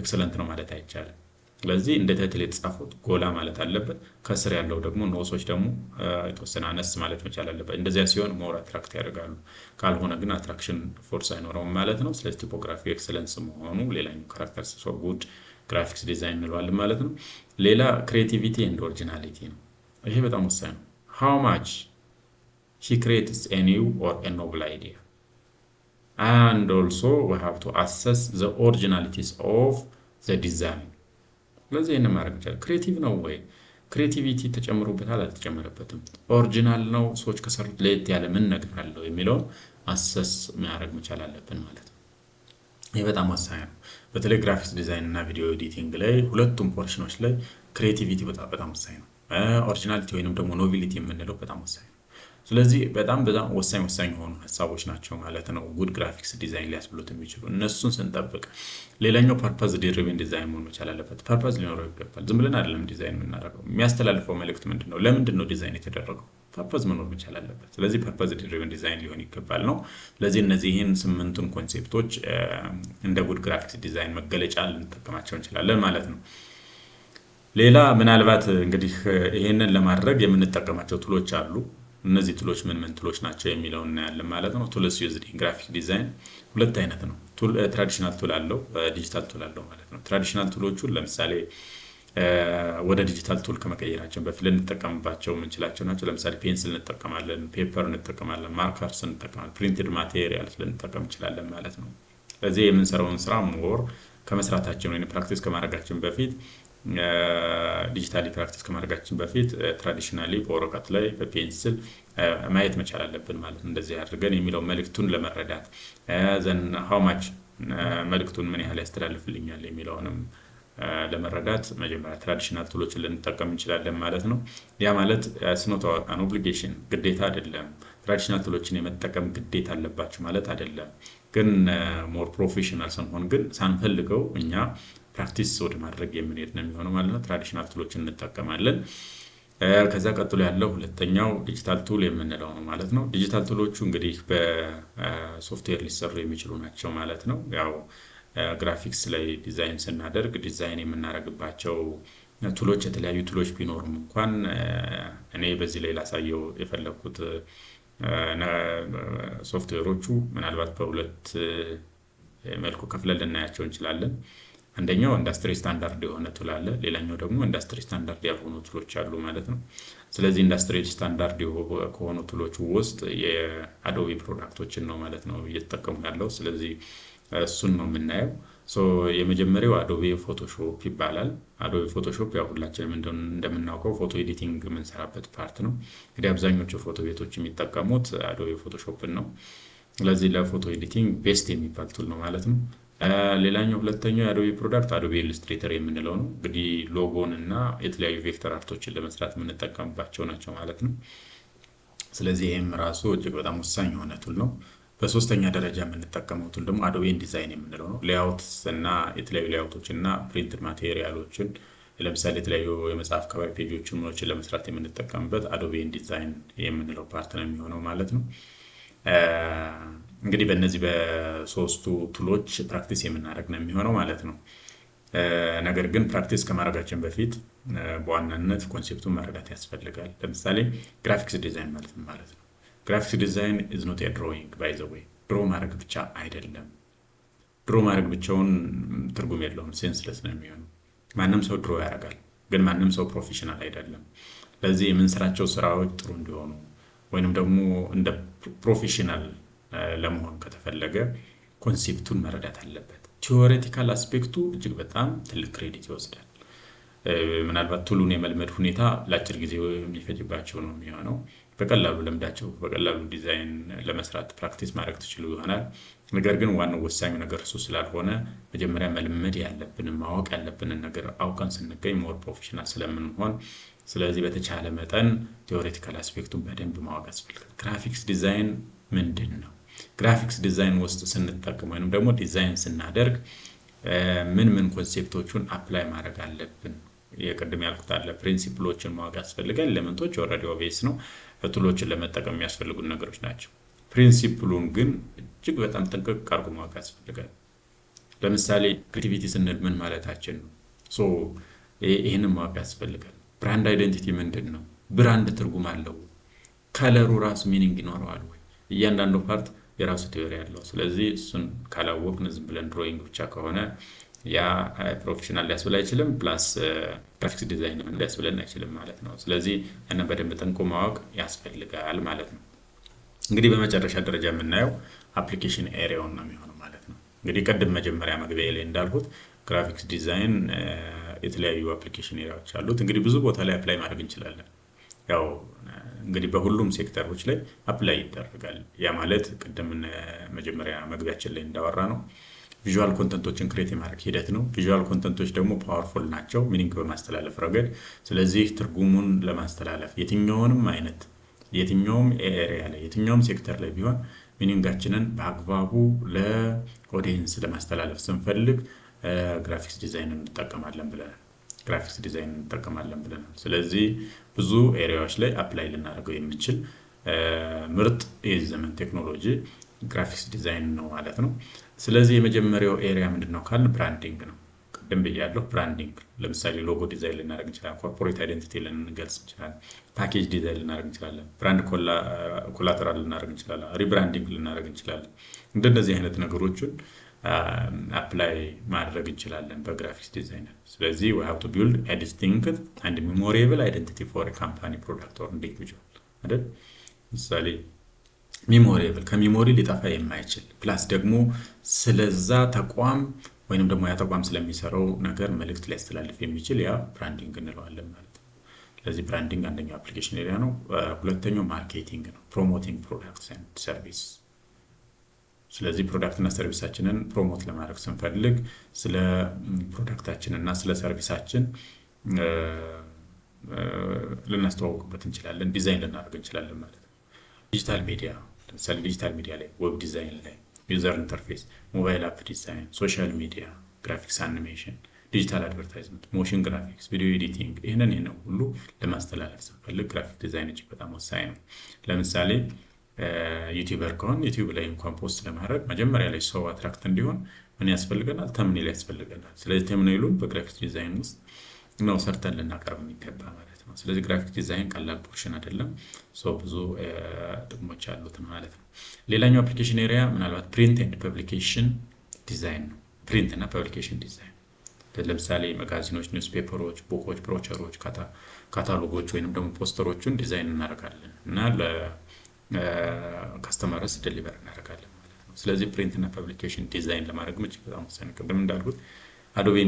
S1: excellent ነው ማለት አይቻልም። ስለዚህ እንደ title የተጻፉት ጎላ ማለት አለበት። ከስር ያለው ደግሞ ንዑሶች ደግሞ የተወሰነ አነስ ማለት መቻል አለበት። እንደዚያ ሲሆን more attract ያደርጋሉ። ካልሆነ ግን attraction force አይኖረውም ማለት ነው። ስለዚህ typography excellence መሆኑ ሌላኛው characteristics of good graphics design እንለዋለን ማለት ነው። ሌላ creativity and originality ነው። ይሄ በጣም ወሳኝ ነው። How much he creates a new or a novel idea, and also we have to assess the originalities of the design። ስለዚህ ይህን ማድረግ ይቻላል። Creative ነው ወይ? Creativity ተጨምሮበታል አልተጨመረበትም? Original ነው? ሰዎች ከሰሩት ለየት ያለ ምን ነገር አለው የሚለውን assess ማድረግ መቻል አለብን ማለት ነው። ይህ በጣም ወሳኝ ነው። በተለይ graphics design እና video editing ላይ ሁለቱም portion ኦች ላይ creativity በጣም በጣም ወሳኝ ነው። Originality ወይንም ደግሞ novelty የምንለው በጣም ወሳኝ ነው። ስለዚህ በጣም በጣም ወሳኝ ወሳኝ የሆኑ ሀሳቦች ናቸው ማለት ነው good graphics design ሊያስብሉት የሚችሉ እነሱን ስንጠብቅ። ሌላኛው purpose driven design መሆን መቻል አለበት። Purpose ሊኖረው ይገባል። ዝም ብለን አይደለም ዲዛይን የምናደርገው። የሚያስተላልፈው መልእክት ምንድን ነው? ለምንድን ነው ዲዛይን የተደረገው? Purpose መኖር መቻል አለበት። ስለዚህ purpose driven design ሊሆን ይገባል ነው። ስለዚህ እነዚህን ስምንቱን concept ኦች እንደ good graphics design መገለጫ ልንጠቀማቸው እንችላለን ማለት ነው። ሌላ ምናልባት እንግዲህ ይሄንን ለማድረግ የምንጠቀማቸው tool ኦች አሉ። እነዚህ tool ኦች ምን ምን tool ኦች ናቸው የሚለውን እናያለን ማለት ነው። Tools used in graphic design ሁለት አይነት ነው። Traditional tool አለው፣ digital tool አለው ማለት ነው። Traditional tool ኦቹን ለምሳሌ ወደ digital tool ከመቀየራችን በፊት ልንጠቀምባቸው የምንችላቸው ናቸው። ለምሳሌ pencil እንጠቀማለን፣ paper እንጠቀማለን፣ markers እንጠቀማለን፣ printed materials ልንጠቀም እንችላለን ማለት ነው። ስለዚህ የምንሰራውን ስራ more ከመስራታችን ወይም practice ከማድረጋችን በፊት፣ digitally practice ከማድረጋችን በፊት traditionally በወረቀት ላይ በ pencil ማየት መቻል አለብን ማለት ነው። እንደዚህ አድርገን የሚለው መልእክቱን ለመረዳት then how much መልእክቱን ምን ያህል ያስተላልፍልኛል የሚለውንም ለመረዳት መጀመሪያ traditional tool ኦችን ልንጠቀም እንችላለን ማለት ነው። ያ ማለት it's not an obligation፣ ግዴታ አይደለም። Traditional tool ኦችን የመጠቀም ግዴታ አለባችሁ ማለት አይደለም። ግን more professional ስንሆን ግን ሳንፈልገው እኛ practice ወደ ማድረግ የምንሄድ ነው የሚሆነው ማለት ነው። Traditional tool ኦችን እንጠቀማለን። ከዛ ቀጥሎ ያለው ሁለተኛው digital tool የምንለው ነው ማለት ነው። Digital tool ኦቹ እንግዲህ በሶፍትዌር ሊሰሩ የሚችሉ ናቸው ማለት ነው። ያው ግራፊክስ ላይ ዲዛይን ስናደርግ ዲዛይን የምናደርግባቸው tool ኦች የተለያዩ tool ኦች ቢኖሩም እንኳን እኔ በዚህ ላይ ላሳየው የፈለግኩት ሶፍትዌሮቹ ምናልባት በሁለት መልኩ ከፍለን ልናያቸው እንችላለን። አንደኛው industry standard የሆነ tool አለ። ሌላኛው ደግሞ industry standard ያልሆኑ tool ኦች አሉ ማለት ነው። ስለዚህ industry standard ከሆኑ tool ኦች ውስጥ የ Adobe product ኦችን ነው ማለት ነው እየተጠቀሙ ያለው። ስለዚህ እሱን ነው የምናየው። የመጀመሪያው Adobe Photoshop ይባላል። Adobe Photoshop ያው ሁላችንም እንደምናውቀው photo editing የምንሰራበት part ነው። እንግዲህ አብዛኞቹ ፎቶ ቤቶች የሚጠቀሙት Adobe Photoshop ን ነው። ስለዚህ ለ photo editing best የሚባል tool ነው ማለት ነው። ሌላኛው ሁለተኛው የ Adobe product Adobe Illustrator የምንለው ነው። እንግዲህ ሎጎን እና የተለያዩ vector art ኦችን ለመስራት የምንጠቀምባቸው ናቸው ማለት ነው። ስለዚህ ይህም ራሱ እጅግ በጣም ወሳኝ የሆነ tool ነው። በሶስተኛ ደረጃ የምንጠቀመው tool ደግሞ Adobe InDesign የምንለው ነው። Layout እና የተለያዩ layout ኦች እና print material ኦችን፣ ለምሳሌ የተለያዩ የመጽሐፍ cover page ኦችን ምኖችን ለመስራት የምንጠቀምበት Adobe InDesign የምንለው part ነው የሚሆነው ማለት ነው። እንግዲህ በእነዚህ በሶስቱ tool ኦች practice የምናደርግ ነው የሚሆነው ማለት ነው። ነገር ግን practice ከማድረጋችን በፊት በዋናነት concept ኡን መረዳት ያስፈልጋል። ለምሳሌ graphics design ማለት ምን ማለት ነው? Graphics design is not a drawing, by the way። Draw ማድረግ ብቻ አይደለም። Draw ማድረግ ብቻውን ትርጉም የለውም፣ senseless ነው የሚሆነው። ማንም ሰው draw ያደርጋል፣ ግን ማንም ሰው professional አይደለም። ለዚህ የምንሰራቸው ስራዎች ጥሩ እንዲሆኑ ወይንም ደግሞ እንደ professional ለመሆን ከተፈለገ concept ኡን መረዳት አለበት። Theoretical aspect ኡ እጅግ በጣም ትልቅ credit ይወስዳል። ምናልባት tool ኡን የመልመድ ሁኔታ ለአጭር ጊዜ የሚፈጅባቸው ነው የሚሆነው። በቀላሉ ለምዳቸው በቀላሉ ዲዛይን ለመስራት practice ማድረግ ትችሉ ይሆናል። ነገር ግን ዋናው ወሳኙ ነገር እሱ ስላልሆነ መጀመሪያ መልመድ ያለብንን፣ ማወቅ ያለብንን ነገር አውቀን ስንገኝ more professional ስለምንሆን፣ ስለዚህ በተቻለ መጠን theoretical aspect ኡን በደንብ ማወቅ ያስፈልጋል። Graphics design ምንድን ነው? Graphics design ውስጥ ስንጠቀም ወይንም ደግሞ ዲዛይን ስናደርግ ምን ምን concept ኦቹን apply ማድረግ አለብን? የቅድም ያልኩት አለ፣ principle ኦችን ማወቅ ያስፈልጋል። Element ኦች already obvious ነው። Tool ኦችን ለመጠቀም የሚያስፈልጉን ነገሮች ናቸው። Principle ኡን ግን እጅግ በጣም ጥንቅቅ አድርጎ ማወቅ ያስፈልጋል። ለምሳሌ creativity ስንል ምን ማለታችን ነው? So ይህንን ማወቅ ያስፈልጋል። Brand identity ምንድን ነው? Brand ትርጉም አለው? Color ኡ ራሱ meaning ይኖረዋል ወይ? እያንዳንዱ part የራሱ theory አለው። ስለዚህ እሱን ካላወቅን ዝም ብለን drawing ብቻ ከሆነ ያ professional ሊያስብል አይችልም። Plus graphics design ሊያስብለን አይችልም ማለት ነው። ስለዚህ ያንን በደንብ ጠንቅቆ ማወቅ ያስፈልጋል ማለት ነው። እንግዲህ በመጨረሻ ደረጃ የምናየው application area ውን ነው የሚሆነው ማለት ነው። እንግዲህ ቅድም መጀመሪያ መግቢያ ላይ እንዳልኩት graphics design የተለያዩ application area ዎች አሉት። እንግዲህ ብዙ ቦታ ላይ apply ማድረግ እንችላለን። ያው እንግዲህ በሁሉም ሴክተሮች ላይ apply ይደረጋል። ያ ማለት ቅድም መጀመሪያ መግቢያችን ላይ እንዳወራነው visual content ኦችን create የማድረግ ሂደት ነው። Visual content ኦች ደግሞ powerful ናቸው meaning በማስተላለፍ ረገድ። ስለዚህ ትርጉሙን ለማስተላለፍ የትኛውንም አይነት፣ የትኛውም area ላይ፣ የትኛውም ሴክተር ላይ ቢሆን meaning ኣችንን በአግባቡ ለ audience ለማስተላለፍ ስንፈልግ graphics design እንጠቀማለን ብለናል። Graphics design እንጠቀማለን ብለናል። ስለዚህ ብዙ area ዎች ላይ apply ልናደርገው የምንችል ምርጥ የዘመን ቴክኖሎጂ graphics design ነው ማለት ነው። ስለዚህ የመጀመሪያው area ምንድን ነው ካልን branding ነው። ቅድም ብያለሁ። Branding ለምሳሌ logo design ልናደርግ እንችላለን። Corporate identity ልንገልጽ እንችላለን። Package design ልናደርግ እንችላለን። Brand collateral ልናደርግ እንችላለን። Rebranding ልናደርግ እንችላለን። እንደነዚህ አይነት ነገሮችን apply ማድረግ እንችላለን በ graphics design። ስለዚህ we have to build a distinct and memorable identity for a company, product or individual አይደል? ምሳሌ memorable፣ ከ memory ሊጠፋ የማይችል፣ plus ደግሞ ስለዛ ተቋም ወይንም ደግሞ ያ ተቋም ስለሚሰራው ነገር መልእክት ሊያስተላልፍ የሚችል፣ ያ branding እንለዋለን ማለት ነው። ስለዚህ branding አንደኛው application area ነው። ሁለተኛው marketing ነው፣ promoting products and service። ስለዚህ product እና service ኣችንን promote ለማድረግ ስንፈልግ፣ ስለ product ኣችን እና ስለ service ኣችን ልናስተዋውቅበት እንችላለን፣ ዲዛይን ልናደርግ እንችላለን ማለት ነው። Digital media፣ ለምሳሌ digital media ላይ፣ web design ላይ፣ user interface፣ mobile app design፣ social media፣ graphics animation፣ digital advertisement፣ motion graphics፣ video editing፣ ይህንን ሁሉ ለማስተላለፍ ስንፈልግ graphic design እጅግ በጣም ወሳኝ ነው። ለምሳሌ YouTuber ከሆን YouTube ላይ እንኳን post ለማድረግ መጀመሪያ ላይ ሰው attract እንዲሆን ምን ያስፈልገናል? Thumbnail ያስፈልገናል። ስለዚህ thumbnail ኡን በ graphics design ውስጥ ነው ሰርተን ልናቀርብ የሚገባ ማለት ነው። ስለዚህ graphic design ቀላል portion አይደለም። So ብዙ ጥቅሞች አሉት ማለት ነው። ሌላኛው application area ምናልባት print and publication design ነው። Print እና publication design ለምሳሌ magazine ኦች፣ newspaper ኦች፣ book ኦች፣ brochure ኦች፣ ካታሎጎች ወይንም ደግሞ poster ኦችን design እናደርጋለን እና ለ customers deliver እናደርጋለን ማለት ነው። ስለዚህ print እና publication design ለማድረግ እጅግ በጣም ወሳኝ ነው። ቅድም እንዳልኩት Adobe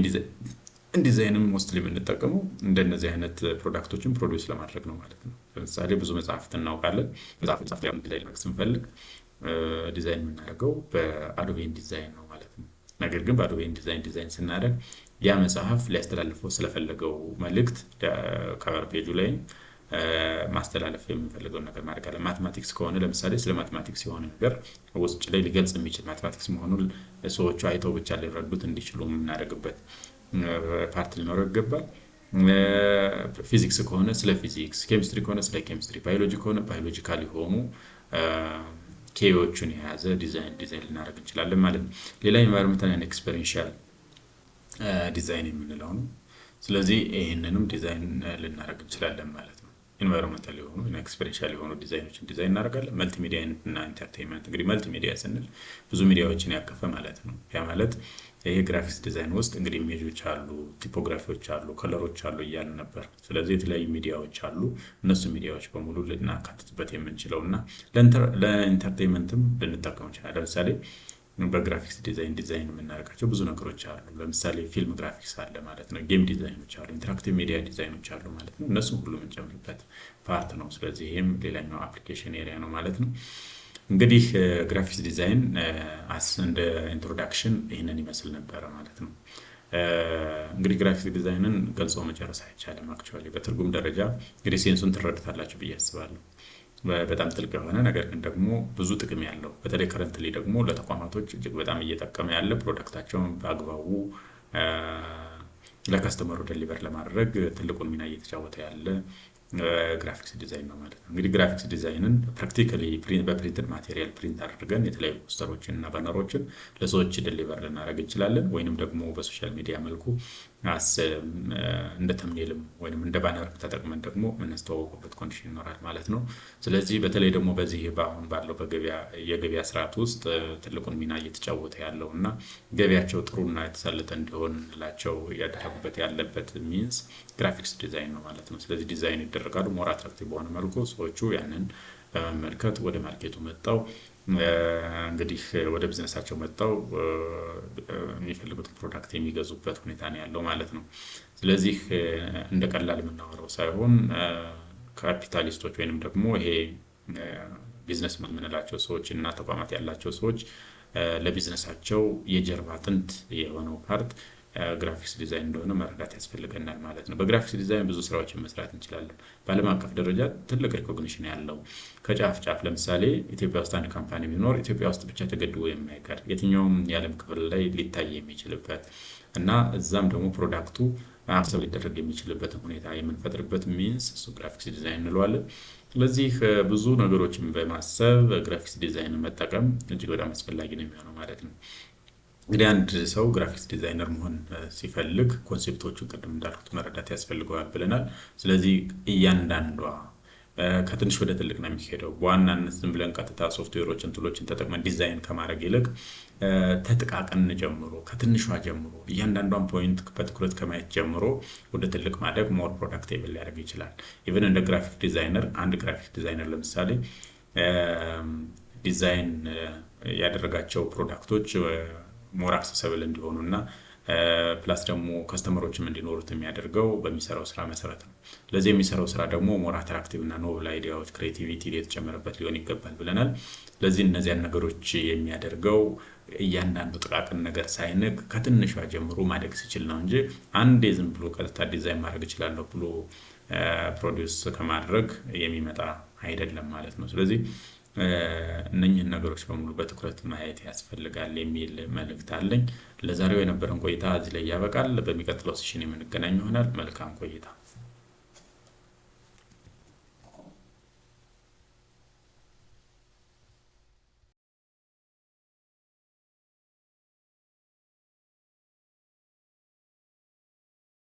S1: InDesign ም mostly የምንጠቀመው እንደነዚህ አይነት product ኦችን produce ለማድረግ ነው ማለት ነው። ለምሳሌ ብዙ መጽሐፍት እናውቃለን። መጽሐፍ ዲዛይን ስንፈልግ ዲዛይን የምናደርገው በ Adobe InDesign ነው ማለት ነው። ነገር ግን በ Adobe InDesign design ስናደርግ ያ መጽሐፍ ሊያስተላልፈው ስለፈለገው መልእክት cover page ኡ ላይ ማስተላለፍ የምንፈልገውን ነገር ማድረግ አለ። Mathematics ከሆነ ለምሳሌ ስለ mathematics የሆነ ነገር ውስጥ ላይ ሊገልጽ የሚችል፣ mathematics መሆኑን ሰዎቹ አይተው ብቻ ሊረዱት እንዲችሉ የምናደርግበት part ሊኖረው ይገባል። ፊዚክስ ከሆነ ስለ ፊዚክስ፣ ኬሚስትሪ ከሆነ ስለ ኬሚስትሪ፣ ባዮሎጂ ከሆነ biological የሆኑ key ዎቹን የያዘ design ልናደርግ እንችላለን ማለት ነው። ሌላ environmental and experiential design የምንለው ነው። ስለዚህ ይህንንም ዲዛይን ልናደርግ እንችላለን ማለት ነው። Environmental የሆኑ experiential የሆኑ design ኦችን design እናደርጋለን። መልቲሚዲያ እና entertainment። እንግዲህ መልቲሚዲያ ስንል ብዙ ሚዲያዎችን ያቀፈ ማለት ነው። ያ ማለት ይሄ graphics design ውስጥ እንግዲህ image ኦች አሉ፣ typography ዎች አሉ፣ color ኦች አሉ እያልን ነበር። ስለዚህ የተለያዩ ሚዲያዎች አሉ። እነሱ ሚዲያዎች በሙሉ ልናካትትበት የምንችለው እና ለ entertainment ም ልንጠቀም እንችላለን። ለምሳሌ በ graphics design የምናደርጋቸው ብዙ ነገሮች አሉ። ለምሳሌ ፊልም ግራፊክስ አለ ማለት ነው። Game design ኦች አሉ፣ interactive media design ኦች አሉ ማለት ነው። እነሱም ሁሉ የምንጨምርበት part ነው። ስለዚህ ይህም ሌላኛው application area ነው ማለት ነው። እንግዲህ graphics design as እንደ introduction ይህንን ይመስል ነበረ ማለት ነው። እንግዲህ graphics design ን ገልጾ መጨረስ አይቻልም። Actually በትርጉም ደረጃ እንግዲህ sense ኡን ትረዱታላችሁ ብዬ አስባለሁ። በጣም ጥልቅ የሆነ፣ ነገር ግን ደግሞ ብዙ ጥቅም ያለው፣ በተለይ currently ደግሞ ለተቋማቶች እጅግ በጣም እየጠቀመ ያለ፣ product ኣቸውን በአግባቡ ለ customer ኡ deliver ለማድረግ ትልቁን ሚና እየተጫወተ ያለ graphics design ነው ማለት ነው። እንግዲህ graphics design ን practically በ printed material print አድርገን የተለያዩ ፖስተሮችን እና banner ኦችን ለሰዎች deliver ልናደርግ እንችላለን። ወይንም ደግሞ በ social media መልኩ እንደ thumbnail ም ወይንም እንደ banner ተጠቅመን ደግሞ የምናስተዋውቅበት condition ይኖራል ማለት ነው። ስለዚህ በተለይ ደግሞ በዚህ በአሁን ባለው በገበያ የገበያ ስርዓት ውስጥ ትልቁን ሚና እየተጫወተ ያለው እና ገበያቸው ጥሩና የተሳለጠ እንዲሆንላቸው እያደረጉበት ያለበት means graphics design ነው ማለት ነው። ስለዚህ ዲዛይን ይደረጋሉ more attractive በሆነ መልኩ፣ ሰዎቹ ያንን በመመልከት ወደ market ኡ መጥተው፣ እንግዲህ ወደ ቢዝነሳቸው መጥተው የሚፈልጉትን product የሚገዙበት ሁኔታ ነው ያለው ማለት ነው። ስለዚህ እንደ ቀላል የምናወራው ሳይሆን ካፒታሊስቶች ወይንም ደግሞ ይሄ ቢዝነስ የምንላቸው ሰዎች እና ተቋማት ያላቸው ሰዎች ለቢዝነሳቸው የጀርባ አጥንት የሆነው part graphics design እንደሆነ መረዳት ያስፈልገናል ማለት ነው። በ graphics design ብዙ ስራዎችን መስራት እንችላለን። በዓለም አቀፍ ደረጃ ትልቅ recognition ያለው፣ ከጫፍ ጫፍ፣ ለምሳሌ ኢትዮጵያ ውስጥ አንድ company ቢኖር ኢትዮጵያ ውስጥ ብቻ ተገድቦ የማይቀር፣ የትኛውም የዓለም ክፍል ላይ ሊታይ የሚችልበት እና እዛም ደግሞ product ኡ access ሊደረግ የሚችልበትን ሁኔታ የምንፈጥርበት means እሱ graphics design እንለዋለን። ስለዚህ ብዙ ነገሮችን በማሰብ graphics design መጠቀም እጅግ በጣም አስፈላጊ ነው የሚሆነው ማለት ነው። እንግዲህ አንድ ሰው graphics designer መሆን ሲፈልግ concept ኦቹን ቅድም እንዳልኩት መረዳት ያስፈልገዋል ብለናል። ስለዚህ እያንዳንዷ ከትንሽ ወደ ትልቅ ነው የሚሄደው። በዋናነት ዝም ብለን ቀጥታ ሶፍትዌሮችን፣ tool ኦችን ተጠቅመን ዲዛይን ከማድረግ ይልቅ ከጥቃቅን ጀምሮ፣ ከትንሿ ጀምሮ፣ እያንዳንዷን point በትኩረት ከማየት ጀምሮ ወደ ትልቅ ማደግ more productable ሊያደርግ ይችላል። Even እንደ graphic designer፣ አንድ graphic designer ለምሳሌ ዲዛይን ያደረጋቸው product ኦች more accessible እንዲሆኑ እና plus ደግሞ customer ኦችም እንዲኖሩት የሚያደርገው በሚሰራው ስራ መሰረት ነው። ስለዚህ የሚሰራው ስራ ደግሞ more attractive እና novel idea ዎች፣ creativity የተጨመረበት ሊሆን ይገባል ብለናል። ስለዚህ እነዚያን ነገሮች የሚያደርገው እያንዳንዱ ጥቃቅን ነገር ሳይንቅ ከትንሿ ጀምሮ ማደግ ሲችል ነው እንጂ አንዴ ዝም ብሎ ቀጥታ ዲዛይን ማድረግ እችላለሁ ብሎ produce ከማድረግ የሚመጣ አይደለም ማለት ነው። ስለዚህ እነኝህን ነገሮች በሙሉ በትኩረት ማየት ያስፈልጋል የሚል መልእክት አለኝ። ለዛሬው የነበረን ቆይታ እዚህ ላይ ያበቃል። በሚቀጥለው session የምንገናኝ ይሆናል። መልካም ቆይታ።